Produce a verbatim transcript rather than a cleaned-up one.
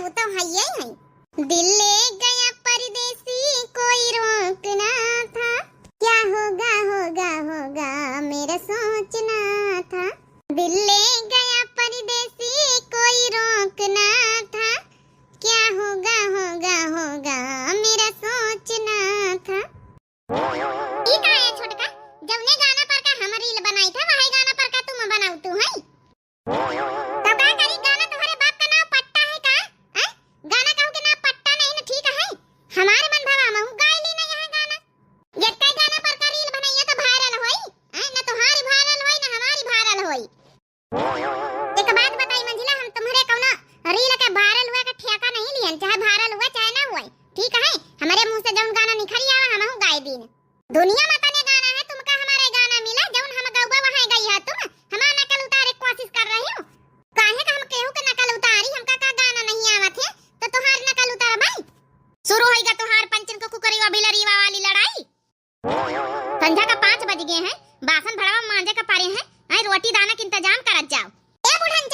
वो तो है ही है। दिल ले गया परदेसी, कोई रोकना था, क्या होगा, होगा, होगा, मेरा सोचना था। दिल ले गया परदेसी, कोई रोकना था, क्या होगा, होगा, होगा, मेरा सोचना था। ई का है छोटका, जौने गाना पर का हम reel बनाई था, वही गाना पर का तुम बनाऊ तू है? तो का करी, गाना तुम्हारे बाप का नाम पट्टा है का? हैं? गाना कहू के नाम पट्टा नहीं ना, ठीक है? हमारे मन भवा महू गाय ली ना यहाँ गाना। जब कई गाना पर का reel बनैया तो viral होई, हैं? ना तुम्हारी viral होई, ना हमारी viral होई। एक बात बताई मंझिला, हम तुम्हारे कौनो reel के viral हुए का ठेका नहीं लिहन, चाहे viral हुए चाहे ना हुए, ठीक है? हमारे मुंह से जौन गाना निकल आवा, हमहू गाय दीन। दुनिया में तने गाना है, तुमका हमारे गाना मिला, जौन हम गौबा वहाँ गई है तुम, हमार नकल उतारे के कोशिश कर रही हो। काहे का हम केहू के नकल उतारी, हमका का गाना नहीं आवत है, तो तुहार नकल उतार भाई। शुरू होइगा तुहार पंचन को कुकरीवा बिलरीवा वाली लड़ाई। संझा का पाँच बज गए हैं, बासन भड़वा मांजे का पारे हैं, आई रोटी दाना के इंतजाम करत जाओ। ए बुढ़न